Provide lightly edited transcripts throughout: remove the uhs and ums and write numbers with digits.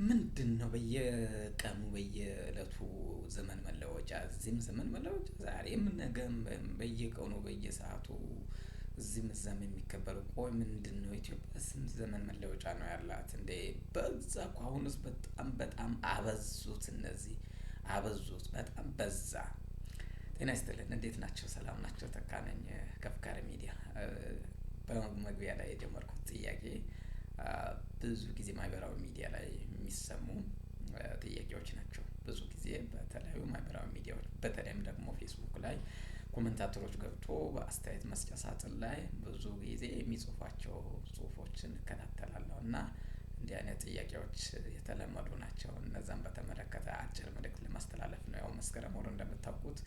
ምንድነው? በየቀኑ በየእለቱ ዘመን መለወጫ እዚህም ዘመን መለወጫ ዛሬም ነገም በየቀኑ በየሰአቱ እዚህም እዛም የሚከበረው ቆይ ምንድነው? ኢትዮጵያ ስንት ዘመን መለወጫ ነው ያላት እንዴ? በዛ እኮ አሁንስ በጣም በጣም አበዙት እነዚህ አበዙት በጣም በዛ። ጤና ይስጥልን እንዴት ናቸው? ሰላም ናቸው? ተካ ነኝ ከፍካሪ ሚዲያ። በመግቢያ ላይ የጀመርኩት ጥያቄ ብዙ ጊዜ ማህበራዊ ሚዲያ ላይ የሚሰሙ ጥያቄዎች ናቸው። ብዙ ጊዜ በተለያዩ ማህበራዊ ሚዲያዎች በተለይም ደግሞ ፌስቡክ ላይ commentator ኦች ገብቶ በአስተያየት መስጫ ሳጥን ላይ ብዙ ጊዜ የሚጽፏቸው ጽሁፎችን እከታተላለሁ እና እንዲህ አይነት ጥያቄዎች የተለመዱ ናቸው። እነዛን በተመለከተ አጭር መልእክት ለማስተላለፍ ነው። ያው መስከረም ወር እንደምታውቁት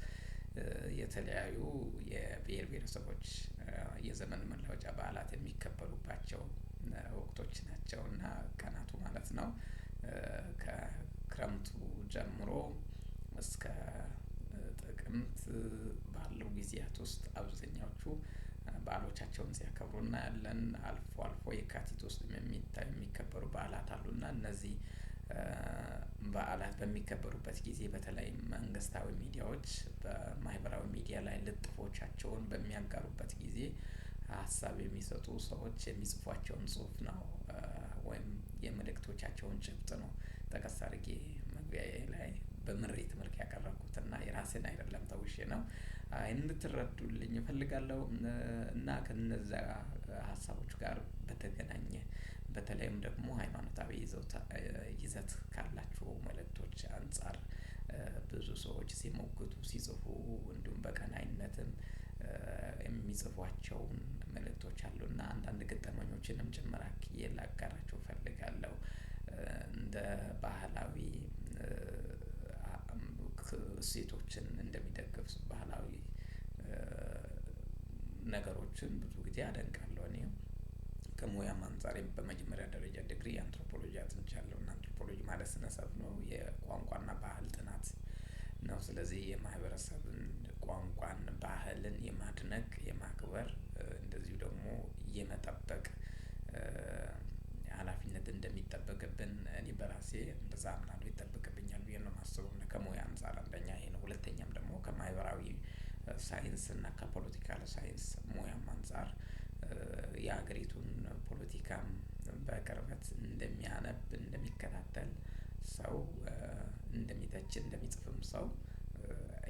የተለያዩ የብሄር ብሄረሰቦች የዘመን መለወጫ በዓላት የሚከበሩባቸው ወቅቶች ናቸው እና ቀናቱ ማለት ነው። ከክረምቱ ጀምሮ እስከ ጥቅምት ባለው ጊዜያት ውስጥ አብዛኛዎቹ በዓሎቻቸውን ሲያከብሩ እናያለን። አልፎ አልፎ የካቲት ውስጥ የሚታይ የሚከበሩ በዓላት አሉና እነዚህ በዓላት በሚከበሩበት ጊዜ በተለይ መንግስታዊ ሚዲያዎች በማህበራዊ ሚዲያ ላይ ልጥፎቻቸውን በሚያጋሩበት ጊዜ ሀሳብ የሚሰጡ ሰዎች የሚጽፏቸውን ጽሁፍ ነው። ወይም የመልእክቶቻቸውን ጭብጥ ነው። ጠቀስ አድርጌ መግቢያዬ ላይ በምሬት መልክ ያቀረብኩት እና የራሴን አይደለም ተውሼ ነው። እንድትረዱልኝ እፈልጋለሁ። እና ከነዛ ሀሳቦች ጋር በተገናኘ በተለይም ደግሞ ሃይማኖታዊ ይዘት ካላቸው መልእክቶች አንፃር ብዙ ሰዎች ሲሞግቱ ሲጽፉ እንዲሁም በቀናኢነትም የሚጽፏቸውን መልእክቶች አሉና አንዳንድ ገጠመኞችንም ጭምር አክዬ ላጋራችሁ እፈልጋለሁ። እንደ ባህላዊ እሴቶችን እንደሚደግፍ ባህላዊ ነገሮችን ብዙ ጊዜ አደንቃለሁ። እኔ ከሙያም አንፃር በመጀመሪያ ደረጃ ዲግሪ አንትሮፖሎጂ አጥንቻለሁ እና አንትሮፖሎጂ ማለት ስነሰብ ነው የቋንቋና ባህል ጥናት ነው። ስለዚህ የማህበረሰብን ቋንቋን ባህልን የማድነቅ የማክበር እንደዚሁ ደግሞ የመጠበቅ ሀላፊነት እንደሚጠበቅብን እኔ በራሴ እንደዛ አምናለሁ ይጠበቅብኛል ብዬ ነው የማስበው። ከሙያ አንፃር አንደኛ ይሄ ነው ሁለተኛም ደግሞ ከማህበራዊ ሳይንስ እና ከ political science ሙያም አንፃር የሀገሪቱን ፖለቲካም በቅርበት እንደሚያነብ እንደሚከታተል ሰው እንደሚተች እንደሚጽፍም ሰው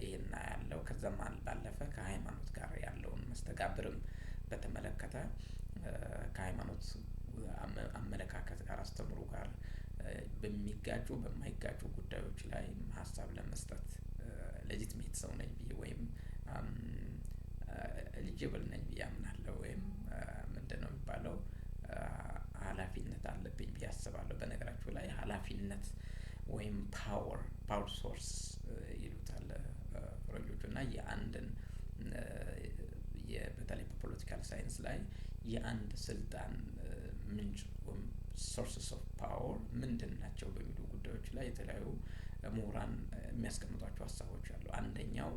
ይሄን አያለሁ። ከዛም ባለፈ ከሃይማኖት ጋር ያለውን መስተጋብርም በተመለከተ ከሃይማኖት አመለካከት ጋር አስተምሮ ጋር በሚጋጩ በማይጋጩ ጉዳዮች ላይ ሀሳብ ለመስጠት ሌጂትሜት ሰው ነኝ ብዬ ወይም ኤሊጅብል ነኝ ብዬ አምናለሁ። ወይም ምንድነው የሚባለው? ሀላፊነት አለብኝ ብዬ አስባለሁ። በነገራችሁ ላይ ሀላፊነት ወይም ፓወር ፓወር ሶርስ ይሉታል። ፈረንጆቹ እና የአንድን በተለይ በ political science ላይ የአንድ ስልጣን ምንጭ sources of power ምንድን ናቸው? በሚሉ ጉዳዮች ላይ የተለያዩ ምሁራን የሚያስቀምጧቸው ሀሳቦች አሉ። አንደኛው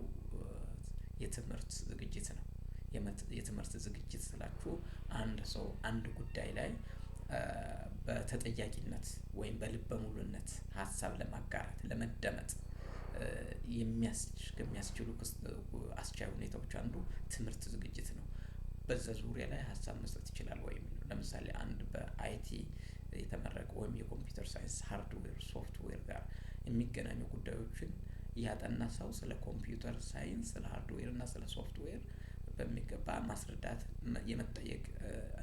የትምህርት ዝግጅት ነው። የትምህርት ዝግጅት ስላችሁ አንድ ሰው አንድ ጉዳይ ላይ በተጠያቂነት ወይም በልበ ሙሉነት ሀሳብ ለማጋራት ለመደመጥ የሚያስችሉ አስቻይ ሁኔታዎች አንዱ ትምህርት ዝግጅት ነው። በዛ ዙሪያ ላይ ሀሳብ መስጠት ይችላል ወይ የሚለው ለምሳሌ አንድ በ IT የተመረቀ ወይም የ computer science hardware software ጋር የሚገናኙ ጉዳዮችን ያጠና ሰው ስለ computer science ስለ ሃርድዌር እና ስለ ሶፍትዌር በሚገባ ማስረዳት የመጠየቅ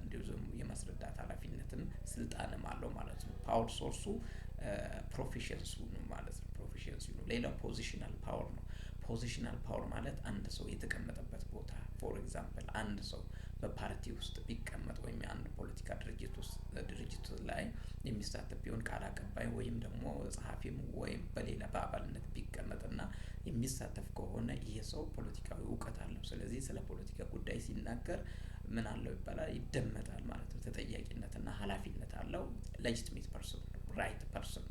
እንዲሁም የማስረዳት ሀላፊነትም ስልጣንም አለው ማለት ነው። power source ኡ proficiency ው ነው ማለት ነው። proficiency ው ነው። ሌላው positional power ነው። positional power ማለት አንድ ሰው የተቀመጠበት ቦታ for example አንድ ሰው በፓርቲ ውስጥ ቢቀመጥ ወይም የአንድ ፖለቲካ ድርጅት ውስጥ ድርጅት ላይ የሚሳተፍ ቢሆን ቃል አቀባይ ወይም ደግሞ ጸሐፊም ወይም በሌላ በአባልነት ቢቀመጥና የሚሳተፍ ከሆነ ይሄ ሰው ፖለቲካዊ እውቀት አለው። ስለዚህ ስለ ፖለቲካ ጉዳይ ሲናገር ምን አለው ይባላል ይደመጣል ማለት ነው። ተጠያቂነት እና ሀላፊነት አለው። legitimate person right person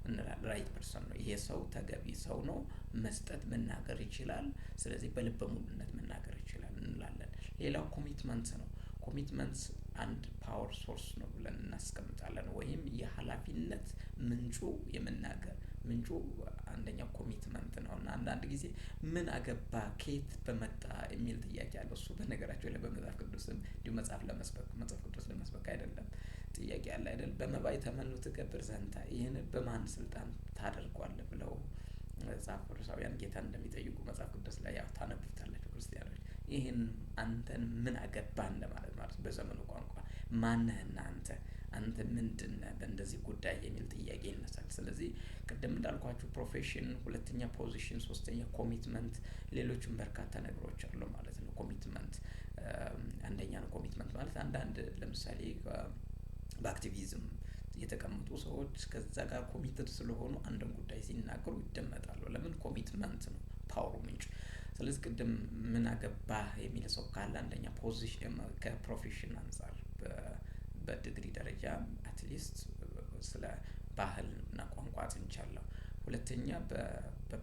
እንላለን right person ነው። ይሄ ሰው ተገቢ ሰው ነው። መስጠት መናገር ይችላል። ስለዚህ በልበ ሙሉነት መናገር ይችላል እንላለን። ሌላው commitment ነው። commitment አንድ power source ነው ብለን እናስቀምጣለን ወይም የሀላፊነት ምንጩ የመናገር ምንጩ አንደኛው commitment ነው። እና አንዳንድ ጊዜ ምን አገባ ከየት በመጣ የሚል ጥያቄ አለ። እሱ በነገራቸው ላይ በመጽሐፍ ቅዱስም እንዲሁ መጽሐፍ ለመስበክ መጽሐፍ ቅዱስ ለመስበክ አይደለም ጥያቄ አለ አይደል? በመባይ ተመኑ ትገብር ዘንተ፣ ይህን በማን ስልጣን ታደርጓለህ ብለው መጽሐፍ ቅዱሳውያን ጌታን እንደሚጠይቁ መጽሐፍ ቅዱስ ላይ ያው ታነቡታላችሁ ክርስቲያኖች። ይህን አንተን ምን አገባ እንደማለት ማለት በዘመኑ ቋንቋ ማነህና አንተ ምንድን ነህ በእንደዚህ ጉዳይ የሚል ጥያቄ ይነሳል። ስለዚህ ቅድም እንዳልኳችሁ profession፣ ሁለተኛ position፣ ሶስተኛ commitment፣ ሌሎችም በርካታ ነገሮች አሉ ማለት ነው። Commitment አንደኛ ነው። Commitment ማለት አንዳንድ ለምሳሌ በ activism የተቀመጡ ሰዎች ከዛ ጋር committed ስለሆኑ አንድን ጉዳይ ሲናገሩ ይደመጣሉ። ለምን? Commitment ነው power ኡ ምንጭ። ስለዚህ ቅድም ምን አገባህ የሚል ሰው ካለ አንደኛ position ከ profession አንፃር በዲግሪ ደረጃ at least ስለ ባህል እና ቋንቋ አጥንቻለሁ። ሁለተኛ በ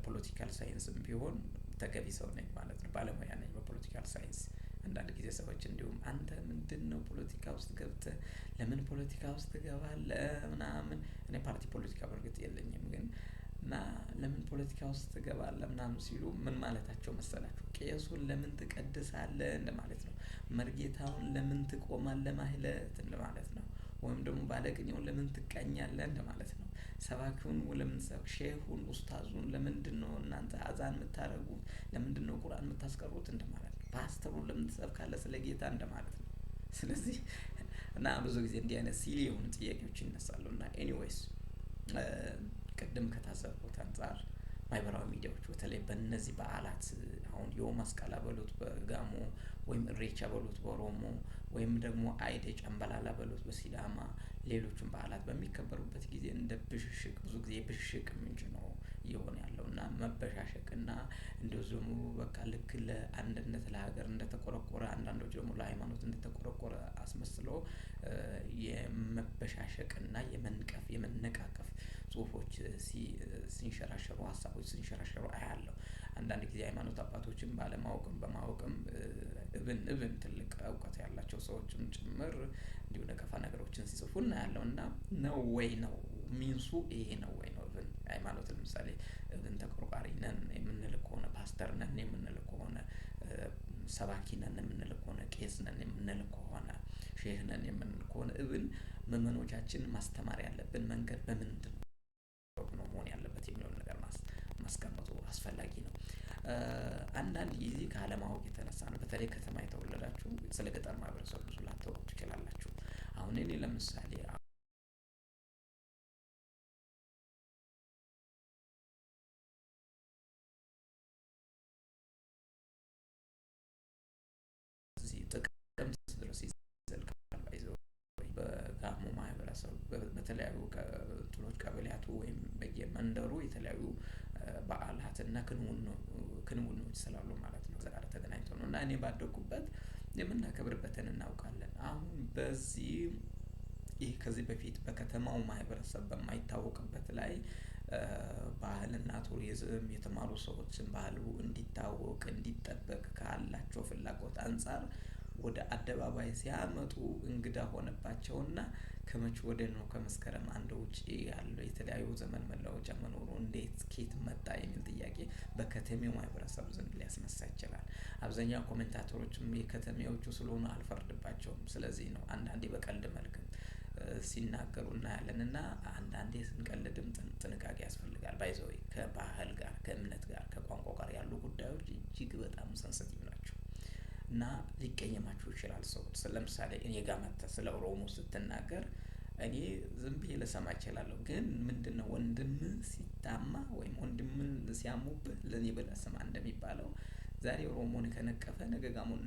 political science ም ቢሆን ተገቢ ሰው ነኝ ማለት ነው። ባለሙያ ነኝ በ political science። አንዳንድ ጊዜ ሰዎች እንዲሁም አንተ ምንድነው ፖለቲካ ውስጥ ገብተህ ለምን ፖለቲካ ውስጥ ትገባለህ ምናምን፣ እኔ ፓርቲ ፖለቲካ በእርግጥ የለኝም ግን እና ለምን ፖለቲካ ውስጥ ትገባለህ ምናምን ሲሉ ምን ማለታቸው መሰላችሁ? ቄሱን ለምን ትቀድሳለህ እንደማለት ነው። መርጌታውን ለምን ትቆማለህ ማህሌት እንደማለት ነው። ወይም ደግሞ ባለቅኔውን ለምን ትቀኛለህ እንደማለት ነው። ሰባኪውን ለምን ሼሁን ኡስታዙን ለምንድነው እናንተ አዛን የምታደርጉት? ለምንድነው ቁርአን የምታስቀሩት እንደማለት ነው። ፓስተሩን ለምን ትሰብካለህ ስለ ጌታ እንደማለት ነው። ስለዚህ እና ብዙ ጊዜ እንዲህ አይነት silly የሆኑ ጥያቄዎች ይነሳሉ። እና anyways ቅድም ከታዘብኩት አንፃር ማህበራዊ ሚዲያዎች በተለይ በእነዚህ በዓላት አሁን የው መስቀል በሉት በጋሞ ወይም እሬቻ በሉት በኦሮሞ ወይም ደግሞ አይዴ ጨምበላላ በሉት በሲዳማ ሌሎችም በዓላት በሚከበሩበት ጊዜ እንደ ብሽሽቅ ብዙ ጊዜ ብሽሽቅ ምንጭ ነው እየሆነ ያለው። እና መበሻሸቅ እና እንደዚሁ ደግሞ በቃ ልክ ለአንድነት ለሀገር እንደተቆረቆረ አንዳንዶች ደግሞ ለሃይማኖት እንደተቆረቆረ አስመስሎ የመበሻሸቅና የመንቀፍ የመነቃቀፍ ጽሁፎች ሲንሸራሸሩ ሀሳቦች ሲንሸራሸሩ አያለሁ። አንዳንድ ጊዜ ሃይማኖት አባቶችን ባለማወቅም በማወቅም እብን ትልቅ እውቀት ያላቸው ሰዎችም ጭምር እንዲሁ ነቀፋ ነገሮችን ሲጽፉ እናያለን። እና ነው ወይ ነው means ኡ ይሄ ነው ወይ ነው? እብን ሃይማኖት ለምሳሌ እብን ተቆርቋሪ ነን የምንል ከሆነ፣ ፓስተር ነን የምንል ከሆነ፣ ሰባኪ ነን የምንል ከሆነ፣ ቄስ ነን የምንል ከሆነ፣ ሼህ ነን የምንል ከሆነ እብን ምዕመኖቻችን ማስተማር ያለብን መንገድ በምንድን ነው መሆን ያለበት የሚለውን ነገር ማስቀመጡ አስፈላጊ ነው። አንዳንድ ጊዜ ካለማወቅ የተነሳ ነው። በተለይ ከተማ የተወለዳችሁ ስለ ገጠር ማህበረሰብ ብዙ ላታውቁ ትችላላችሁ። አሁን እኔ ለምሳሌ እዚህ ጥቅምት ድረስ ይዘልቃል። በጋሞ ማህበረሰብ በተለያዩ እንትኖች ቀበሌያቱ ወይም በየመንደሩ የተለያዩ በዓላት እና ክንውኖች ስላሉ ማለት ነው። ከዛ ጋር ተገናኝቶ ነው እና እኔ ባደኩበት የምናከብርበትን እናውቃለን። አሁን በዚህ ይህ ከዚህ በፊት በከተማው ማህበረሰብ በማይታወቅበት ላይ ባህልና ቱሪዝም የተማሩ ሰዎችን ባህሉ እንዲታወቅ እንዲጠበቅ ካላቸው ፍላጎት አንፃር ወደ አደባባይ ሲያመጡ እንግዳ ሆነባቸውና ከመቼ ወዲህ ነው ከመስከረም አንድ ውጪ ያለው የተለያዩ ዘመን መለወጫ መኖሩ እንዴት ከየት መጣ የሚል ጥያቄ በከተሜው ማህበረሰብ ዘንድ ሊያስነሳ ይችላል። አብዛኛው commentator ኦችም የከተሜዎቹ ስለሆኑ አልፈርድባቸውም። ስለዚህ ነው አንዳንዴ በቀልድ መልክም ሲናገሩ እናያለን። እና አንዳንዴ ስንቀልድም ጥንቃቄ ያስፈልጋል። By the way ከባህል ጋር ከእምነት ጋር ከቋንቋ ጋር ያሉ ጉዳዮች እጅግ በጣም sensitive ናቸው። እና ሊቀየማችሁ ይችላል ሰው። ለምሳሌ እኔ ጋር መጥተህ ስለ ኦሮሞ ስትናገር እኔ ዝም ብዬ ልሰማ እችላለሁ። ግን ምንድነው ወንድምህ ሲታማ ወይም ወንድምህን ሲያሙብህ ለኔ ብለህ ስማ እንደሚባለው ዛሬ ኦሮሞን ከነቀፈ ነገ ጋሞን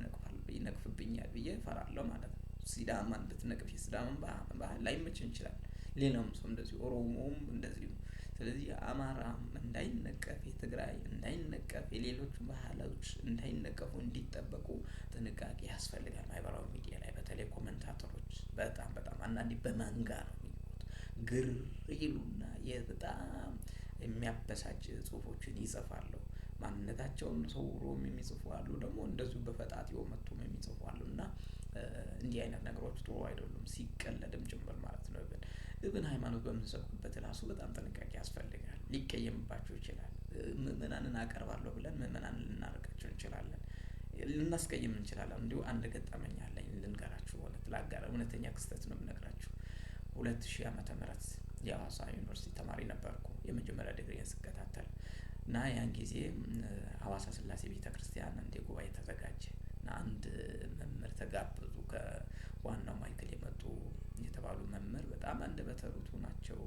ይነቅፍብኛል ብዬ እፈራለሁ ማለት ነው። ሲዳማን ብትነቅፍ የሲዳማን ባህል ላይመቸን ይችላል። ሌላውም ሰው እንደዚሁ ኦሮሞውም እንደዚሁ። ስለዚህ አማራም እንዳይነቀፍ፣ የትግራይ እንዳይነቀፍ፣ የሌሎቹ ባህሎች እንዳይነቀፉ እንዲጠበቁ ጥንቃቄ ያስፈልጋል። ማህበራዊ ሚዲያ ላይ በተለይ commentator ኦች በጣም በጣም አንዳንዴ በመንጋ ነው የሚገቡት። ግር ይሉና በጣም የሚያበሳጭ ጽሁፎችን ይጽፋሉ። ማንነታቸውን ሰውሮም የሚጽፉ አሉ፣ ደግሞ እንደዚሁ በፈጣጢው መጥቶም የሚጽፉ አሉ። እና እንዲህ አይነት ነገሮች ጥሩ አይደሉም፣ ሲቀለድም ጭምር ማለት ነው። እብን ሃይማኖት በምንሰብክበት ራሱ በጣም ጥንቃቄ ያስፈልጋል። ሊቀየምባቸው ይችላል። ምእመናንን አቀርባለሁ ብለን ምእመናንን ልናርቃቸው እንችላለን፣ ልናስቀይም እንችላለን። እንዲሁ አንድ ገጠመኝ አለኝ ልንገራችሁ፣ እውነት ላጋራ፣ እውነተኛ ክስተት ነው የምነግራችሁ። 2000 ዓመተ ምህረት የሐዋሳ ዩኒቨርሲቲ ተማሪ ነበርኩ፣ የመጀመሪያ ዲግሪን ስከታተል። እና ያን ጊዜ ሐዋሳ ስላሴ ቤተክርስቲያን እንደ ጉባኤ ተዘጋጀ እና አንድ መምህር ተጋበዙ። ከዋናው ማዕከል የመጡ የተባሉ መምህር፣ በጣም አንደበተ ርቱዕ ናቸው።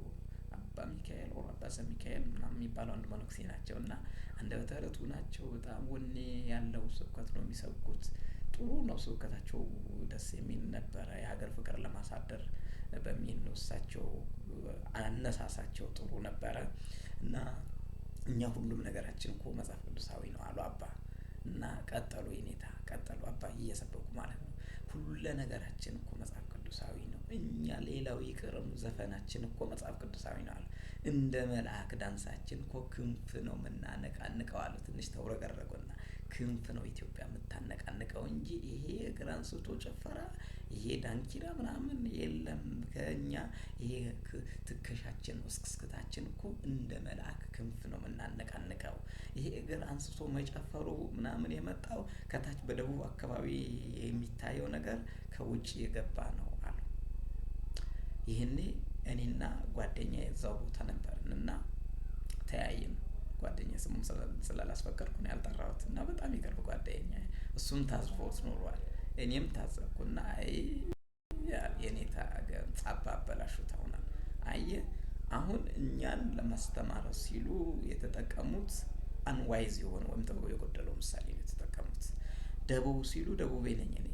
አባ ሚካኤል or አባ ዘሚካኤል ምናምን የሚባሉ አንድ መነኩሴ ናቸው እና አንደበተ ርቱዕ ናቸው። በጣም ወኔ ያለው ስብከት ነው የሚሰብኩት። ጥሩ ነው ስብከታቸው፣ ደስ የሚል ነበረ። የሀገር ፍቅር ለማሳደር በሚል ነው እሳቸው፣ አነሳሳቸው ጥሩ ነበረ። እና እኛ ሁሉም ነገራችን እኮ መጽሐፍ ቅዱሳዊ ነው አሉ አባ። እና ቀጠሉ፣ የኔታ ቀጠሉ አባ እየሰበኩ ማለት ነው። ሁሉ ነገራችን እኮ መጽሐፍ ቅዱሳዊ ነው። እኛ ሌላው ይቅርም ዘፈናችን እኮ መጽሐፍ ቅዱሳዊ ነው አሉ። እንደ መልአክ ዳንሳችን እኮ ክንፍ ነው የምናነቃንቀው አሉ። ትንሽ ተውረገረጉና ክንፍ ነው ኢትዮጵያ የምታነቃንቀው እንጂ ይሄ እግር አንስቶ ጭፈራ፣ ይሄ ዳንኪራ ምናምን የለም ከኛ። ይሄ ትከሻችን ነው፣ እስክስክታችን እኮ እንደ መልአክ ክንፍ ነው የምናነቃንቀው። ይሄ እግር አንስቶ መጨፈሩ ምናምን የመጣው ከታች በደቡብ አካባቢ የሚታየው ነገር ከውጭ የገባ ነው አሉ። ይህኔ እኔና ጓደኛ የዛው ቦታ ነበርን እና ተያየን። ጓደኛ ስሙም ስላላስፈቀድኩ ነው ያልጠራሁት እና በጣም የቅርብ ጓደኛ፣ እሱም ታዝቦት ኖሯል። እኔም ታዘብኩና አይ የኔታ አባ አበላሹት አሁን። አየህ፣ አሁን እኛን ለማስተማር ሲሉ የተጠቀሙት unwise የሆነ ወይም ጥበብ የጎደለው ምሳሌ ነው የተጠቀሙት። ደቡብ ሲሉ ደቡቤ ነኝ እኔ፣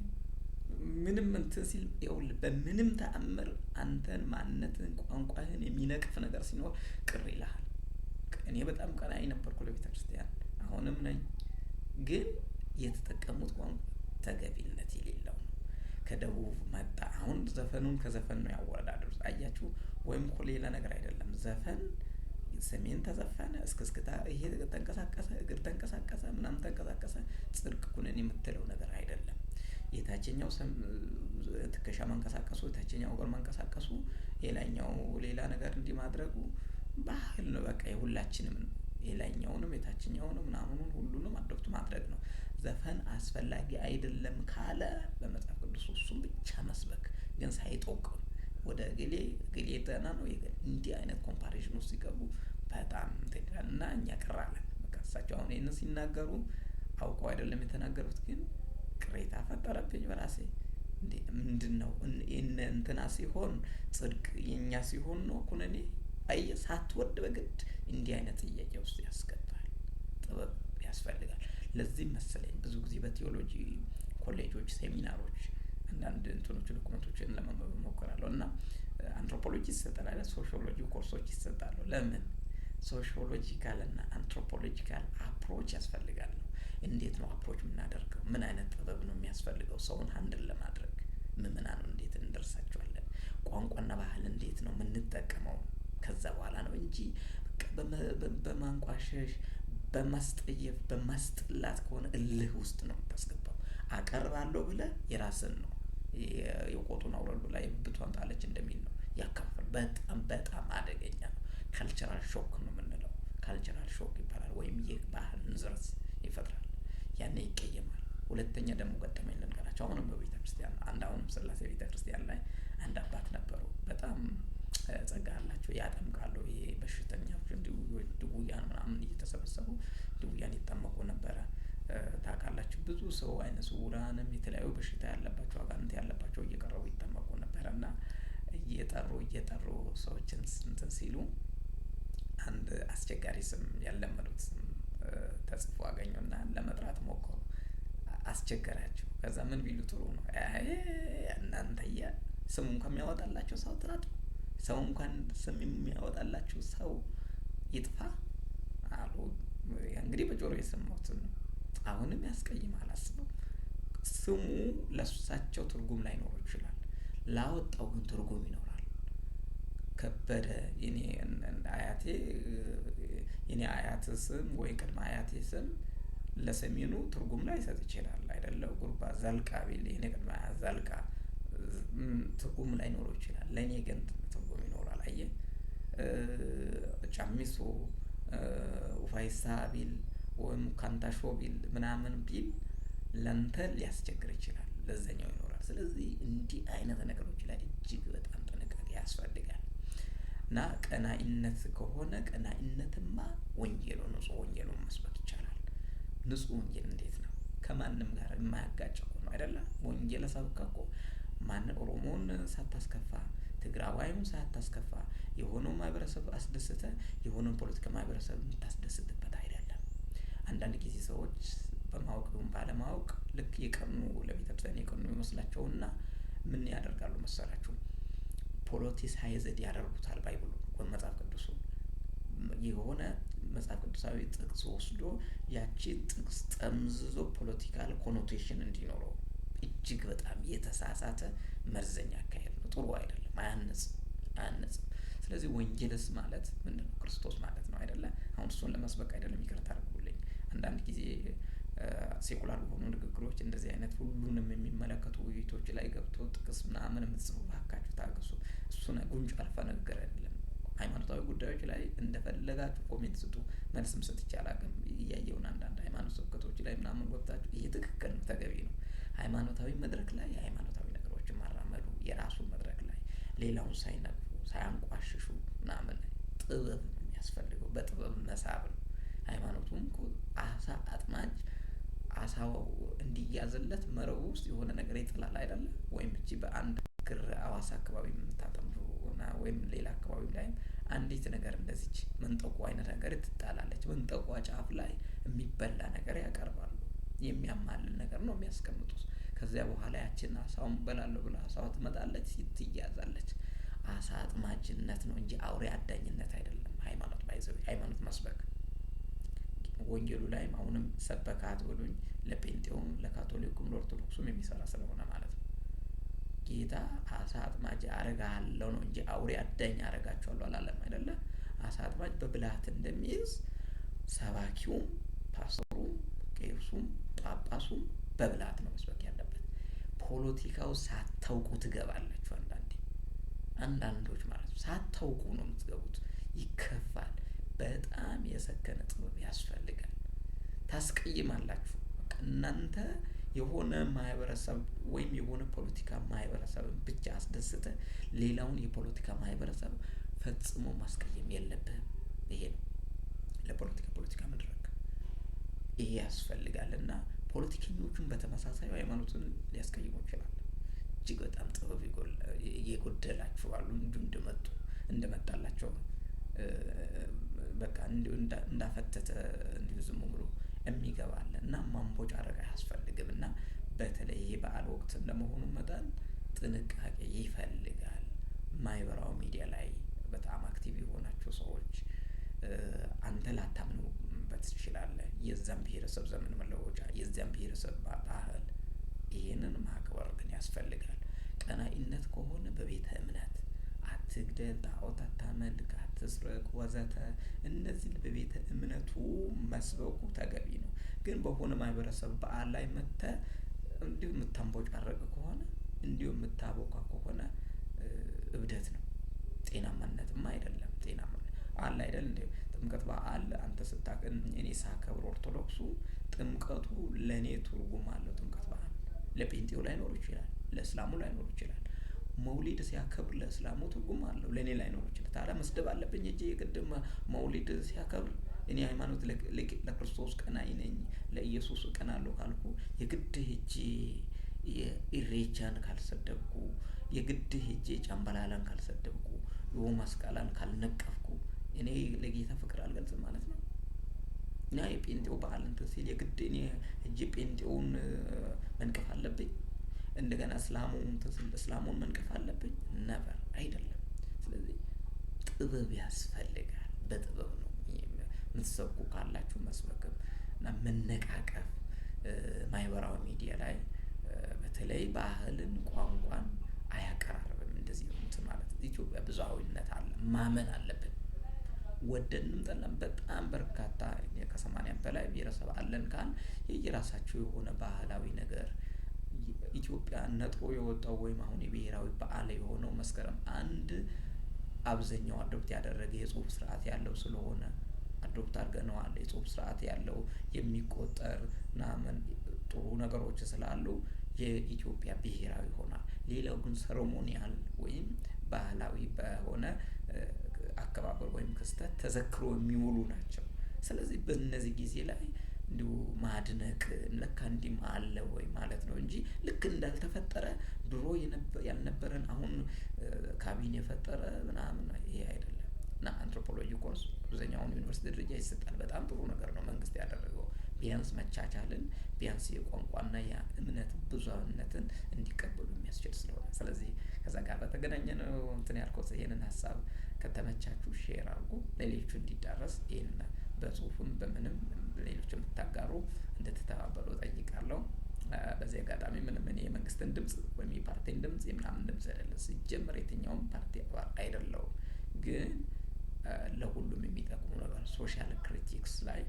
ምንም እንትን ሲል ይኸውልህ በምንም ተአምር አንተን ማንነትህን ቋንቋህን የሚነቅፍ ነገር ሲኖር ቅር ይልሃል። እኔ በጣም ቀናኢ ነበርኩ ለቤተ ክርስቲያን፣ አሁንም ነኝ። ግን የተጠቀሙት ቋንቋ ተገቢነት የሌለው ነው። ከደቡብ መጣ። አሁን ዘፈኑን ከዘፈን ነው ያወዳደሩት። አያችሁ፣ ወይም እኮ ሌላ ነገር አይደለም። ዘፈን ሰሜን ተዘፈነ፣ እስክስክታ ይሄ ተንቀሳቀሰ፣ እግር ተንቀሳቀሰ፣ ምናምን ተንቀሳቀሰ፣ ጽድቅ ኩነኔ የምትለው ነገር አይደለም። የታችኛው ትከሻ መንቀሳቀሱ፣ የታችኛው እግር መንቀሳቀሱ፣ የላይኛው ሌላ ነገር እንዲህ ማድረጉ ባህል ነው። በቃ የሁላችንም ነው። የላይኛውንም የታችኛውንም ምናምኑን ሁሉንም adopt ማድረግ ነው። ዘፈን አስፈላጊ አይደለም ካለ በመጽሐፍ ቅዱስ እሱም ብቻ መስበክ ግን ሳይጠቁም ወደ እገሌ እገሌ ደህና ነው እንዲህ አይነት comparison ውስጥ ሲገቡ በጣም እንትን ይላል እና እኛ ቅር አለን። በቃ እሳቸው አሁን ይህንን ሲናገሩ አውቀው አይደለም የተናገሩት፣ ግን ቅሬታ ፈጠረብኝ በራሴ። እንዴ፣ ምንድን ነው እንትና ሲሆን ጽድቅ የኛ ሲሆን ነው ኩነኔ? አየህ፣ ሳትወድ በግድ እንዲህ አይነት ጥያቄ ውስጥ ያስገባል። ጥበብ ያስፈልጋል። ለዚህም መሰለኝ ብዙ ጊዜ በቴዎሎጂ ኮሌጆች፣ ሴሚናሮች አንዳንድ እንትኖች document ኦችን ለማንበብ እሞክራለሁ እና አንትሮፖሎጂ ይሰጣል አይደል? ሶሺዮሎጂ ኮርሶች ይሰጣሉ። ለምን? Sociological እና anthropological approach ያስፈልጋል ነው። እንዴት ነው approach የምናደርገው? ምን አይነት ጥበብ ነው የሚያስፈልገው ሰውን handle ለማድረግ? ምእመናኑን እንዴት እንደርሳቸዋለን? ቋንቋና ባህል እንዴት ነው የምንጠቀመው? ከዛ በኋላ ነው እንጂ በማንቋሸሽ፣ በማስጠየፍ፣ በማስጠላት ከሆነ እልህ ውስጥ ነው የምታስገባው። አቀርባለሁ ብለህ የራስን ነው፣ የቆጡን አውረድ ብላ የብብቷን ጣለች እንደሚል ነው ያካፍል። በጣም በጣም አደገኛ ነው። Cultural shock ነው የምንለው። Cultural shock ይባላል፣ ወይም የባህል ንዝረት ይፈጥራል። ያኔ ይቀየማል። ሁለተኛ ደግሞ ገጠመኝ ልንገራቸው። አሁንም በቤተ ክርስቲያን አንድ አሁንም ስላሴ ቤተ ክርስቲያን ላይ አንድ አባት ነበሩ። በጣም ጸጋ አላቸው፣ ያጠምቃሉ። ይሄ በሽተኛዎች እንዲሁ ድውያን ምናምን እየተሰበሰቡ ድውያን ይጠመቁ ነበረ። ታውቃላችሁ፣ ብዙ ሰው አይነ ስውራንም የተለያዩ በሽታ ያለባቸው አጋንንት ያለባቸው እየቀረቡ ይጠመቁ ነበረ። እና እየጠሩ እየጠሩ ሰዎችን እንትን ሲሉ አንድ አስቸጋሪ ስም፣ ያለመዱት ስም ተጽፎ አገኙና ለመጥራት ሞከሩ። አስቸገራቸው። ከዛ ምን ቢሉ ጥሩ ነው? እናንተየ ስሙ እንኳን የሚያወጣላቸው ሰው ትራጡ፣ ሰው እንኳን ስም የሚያወጣላችሁ ሰው ይጥፋ አሉ። እንግዲህ በጆሮ የሰማሁትን ነው። አሁንም ያስቀይማል። አስበው፣ ስሙ ለእሳቸው ትርጉም ላይኖረው ይችላል። ላወጣው ግን ትርጉም ይኖራል። ከበደ የኔ አያቴ የኔ አያት ስም ወይ ቅድመ አያቴ ስም ለሰሜኑ ትርጉም ላይሰጥ ይችላል አይደለ? ጉርባ ዘልቃ ቢል የኔ ቅድመ አያት ዘልቃ ትርጉም ላይኖረው ይችላል። ለእኔ ግን ትርጉም ይኖራል። አየህ፣ ጫሚሶ ኡፋይሳ ቢል ወይም ካንታሾ ቢል ምናምን ቢል ለንተ ሊያስቸግር ይችላል፣ ለዛኛው ይኖራል። ስለዚህ እንዲህ አይነት ነገሮች ላይ እጅግ በጣም ጥንቃቄ ያስፈልጋል። እና ቀናኢነት ከሆነ ቀናኢነትማ ወንጌሉን ንጹህ ወንጌሉን መስበክ ይቻላል። ንጹህ ወንጌል እንዴት ነው? ከማንም ጋር የማያጋጭ እኮ ነው አይደለ? ወንጌል ሰብከህ እኮ ማን ኦሮሞን ሳታስከፋ፣ ትግራዋዩን ሳታስከፋ፣ የሆነው ማህበረሰብ አስደስተ የሆነውን ፖለቲካ ማህበረሰብ የምታስደስትበት አይደለም። አንዳንድ ጊዜ ሰዎች በማወቅ ይሁን ባለማወቅ ልክ የቀኑ ለቤተክርስቲያን የቀኑ ይመስላቸውና ምን ያደርጋሉ መሰላችሁ? Politicized ያደርጉታል Bible ኡ ወይም መጽሐፍ ቅዱሱን። የሆነ መጽሐፍ ቅዱሳዊ ጥቅስ ወስዶ ያቺ ጥቅስ ጠምዝዞ political connotation እንዲኖረው እጅግ በጣም የተሳሳተ መርዘኛ አካሄድ ነው። ጥሩ አይደለም፣ አያንጽም አያንጽም። ስለዚህ ወንጌልስ ማለት ምንድን ነው? ክርስቶስ ማለት ነው አይደለ? አሁን እሱን ለመስበክ አይደለም፣ ይቅርታ አድርጉልኝ። አንዳንድ ጊዜ secular በሆኑ ንግግሮች እንደዚህ አይነት ሁሉንም የሚመለከቱ ውይይቶች ላይ ገብቶ ጥቅስ ምናምን የምትጽፉ እባካችሁ ታገሱ። እሱን ጉንጭ አልፋ ንግግር አይደለም። ሃይማኖታዊ ጉዳዮች ላይ እንደፈለጋችሁ comment ስጡ። መልስም ሰጥቼ አላውቅም። እያየውን አንዳንድ ሃይማኖት ስብከቶች ላይ ምናምን ገብታችሁ ይሄ ትክክል ነው፣ ተገቢ ነው። ሃይማኖታዊ መድረክ ላይ የሃይማኖታዊ ነገሮችን ማራመዱ የራሱ መድረክ ላይ ሌላውን ሳይነቅፉ ሳያንቋሽሹ ምናምን ጥበብ ነው የሚያስፈልገው። በጥበብ መሳብ ነው። ሃይማኖቱም እኮ አሳ አጥማጅ አሳው እንዲያዝለት መረቡ ውስጥ የሆነ ነገር ይጥላል አይደለ? ወይም እቺ በአንድ ክር አዋሳ አካባቢ የምታጠምዱ ወይም ሌላ አካባቢ ላይም አንዲት ነገር እንደዚች መንጠቆ አይነት ነገር ትጣላለች። መንጠቋ ጫፍ ላይ የሚበላ ነገር ያቀርባሉ። የሚያማልል ነገር ነው የሚያስቀምጡት። ከዚያ በኋላ ያችን አሳውን በላለሁ ብላ አሳዋ ትመጣለች፣ ትያዛለች። አሳ አጥማጅነት ነው እንጂ አውሬ አዳኝነት አይደለም። ሃይማኖት ባይዘው ሃይማኖት መስበክ ወንጌሉ ላይም አሁንም ሰበካት ብሉኝ ለጴንጤውም ለካቶሊኩም ለኦርቶዶክሱም የሚሰራ ስለሆነ ማለት ነው። ጌታ አሳ አጥማጅ አረጋለሁ ነው እንጂ አውሬ አዳኝ አረጋቸዋለሁ አላለም አይደለ? አሳ አጥማጅ በብልሃት እንደሚይዝ ሰባኪውም ፓስተሩም ቄሱም ጳጳሱም በብልሃት ነው መስበክ ያለበት። ፖለቲካው ሳታውቁ ትገባላችሁ። አንዳንዴ አንዳንዶች ማለት ነው ሳታውቁ ነው የምትገቡት። ይከፋል። በጣም የሰከነ ጥበብ ያስፈልጋል። ታስቀይማላችሁ። በቃ እናንተ የሆነ ማህበረሰብ ወይም የሆነ ፖለቲካ ማህበረሰብን ብቻ አስደስተ ሌላውን የፖለቲካ ማህበረሰብ ፈጽሞ ማስቀየም የለብህም። ይሄ ነው ለፖለቲካ ፖለቲካ መድረክ ይሄ ያስፈልጋል። እና ፖለቲከኞቹን በተመሳሳይ ሃይማኖትን ሊያስቀይሙ ይችላል። እጅግ በጣም ጥበብ የጎደላችሁ አሉ። እንዲሁ እንደመጡ እንደመጣላቸው በቃ እንዲሁ እንዳፈተተ እንዲሁ ዝም ብሎ የሚገባ አለ እና ማንቦጫረቅ አያስፈልግም። እና በተለይ ይሄ በዓል ወቅት እንደመሆኑ መጠን ጥንቃቄ ይፈልጋል። ማህበራዊ ሚዲያ ላይ በጣም active የሆናችሁ ሰዎች አንተ ላታምኑበት ትችላለህ። የዛን ብሔረሰብ ዘመን መለወጫ፣ የዛን ብሔረሰብ ባህል፣ ይሄንን ማክበር ግን ያስፈልጋል። ቀናኢነት ከሆነ በቤተ እምነት አትግደል፣ ጣዖት አታመልክ፣ አትስረቅ፣ ወዘተ እነዚህን በቤተ እምነቱ መስበኩ ተገቢ ነው። ግን በሆነ ማህበረሰብ በዓል ላይ መጥተህ እንዲሁ የምታንቦጫረቅ ከሆነ እንዲሁ የምታቦካ ከሆነ እብደት ነው። ጤናማነትም አይደለም። ጤናማ አለ አይደል እንዴ? ጥምቀት በዓል አንተ ስታቅ እኔ ሳከብር ኦርቶዶክሱ ጥምቀቱ ለእኔ ትርጉም አለው። ጥምቀት በዓል ለጴንጤው ላይኖር ይችላል፣ ለእስላሙ ላይኖር ይችላል። መውሊድ ሲያከብር ለእስላሙ ትርጉም አለው፣ ለእኔ ላይኖር ይችላል። ታዲያ መስደብ አለብኝ እጄ የቅድም መውሊድ ሲያከብር እኔ ሃይማኖት ለክርስቶስ ቀናኢ ነኝ ለኢየሱስ እቀናለሁ ካልኩ የግድ ሄጄ የኢሬቻን ካልሰደብኩ፣ የግድ ሄጄ ጫምባላላን ካልሰደብኩ፣ የሆ ማስቃላን ካልነቀፍኩ እኔ ለጌታ ፍቅር አልገልጽም ማለት ነው። እና የጴንጤው በዓል እንትን ሲል የግድ እኔ ሄጄ ጴንጤውን መንቀፍ አለብኝ? እንደገና እስላሙ እንትን ሲል እስላሙን መንቀፍ አለብኝ? ነበር አይደለም። ስለዚህ ጥበብ ያስፈልጋል። በጥበብ ነው የምትሰብኩ ካላችሁ መስበክም እና መነቃቀፍ ማህበራዊ ሚዲያ ላይ በተለይ ባህልን ቋንቋን አያቀራርብም። እንደዚህ እንትን ማለት ኢትዮጵያ ብዙሃዊነት አለ ማመን አለብን። ወደድንም ጠላን በጣም በርካታ ከ80 በላይ ብሄረሰብ አለን ካልን የየራሳቸው የሆነ ባህላዊ ነገር፣ ኢትዮጵያ ነጥሮ የወጣው ወይም አሁን የብሔራዊ በዓል የሆነው መስከረም 1 አብዛኛው adopt ያደረገ የጽሁፍ ስርዓት ያለው ስለሆነ adopt አድርገነዋል። የጽሁፍ ስርዓት ያለው የሚቆጠር ምናምን ጥሩ ነገሮች ስላሉ የኢትዮጵያ ብሔራዊ ሆኗል። ሌላው ግን ceremonial ወይም ባህላዊ በሆነ አከባበር ወይም ክስተት ተዘክሮ የሚውሉ ናቸው። ስለዚህ በእነዚህ ጊዜ ላይ እንዲሁ ማድነቅ ለካ እንዲህም አለ ወይ ማለት ነው እንጂ ልክ እንዳልተፈጠረ ድሮ ያልነበረን አሁን ካቢኔ የፈጠረ ምናምን ይሄ አይደለም። እና አንትሮፖሎጂ ኮርስ አብዛኛውን ዩኒቨርሲቲ ደረጃ ይሰጣል። በጣም ጥሩ ነገር ነው መንግስት ያደረገው። ቢያንስ መቻቻልን፣ ቢያንስ የቋንቋና የእምነት ብዙሃነትን እንዲቀበሉ የሚያስችል ስለሆነ፣ ስለዚህ ከዛ ጋር በተገናኘ ነው እንትን ያልኩት። ይሄንን ሀሳብ ከተመቻችሁ share አድርጉ፣ ለሌሎቹ እንዲዳረስ። ይሄንን በጽሁፍም በምንም ሌሎች የምታጋሩ እንድትተባበሩ እጠይቃለሁ። በዚህ አጋጣሚ ምንም እኔ የመንግስትን ድምጽ ወይም የፓርቲን ድምጽ የምናምን ድምጽ አይደለም። ሲጀመር የትኛውም ፓርቲ አባል አይደለሁም። ግን ለሁሉም የሚጠቅሙ ነገር social critics ላይ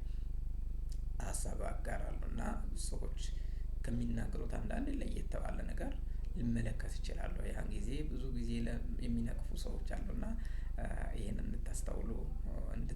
ሀሳብ አጋራለሁ እና ሰዎች ከሚናገሩት አንዳንድ ለየት ባለ ነገር ልመለከት እችላለሁ። ያን ጊዜ ብዙ ጊዜ የሚነቅፉ ሰዎች አሉ እና ይሄንን እንድታስተውሉ እንድት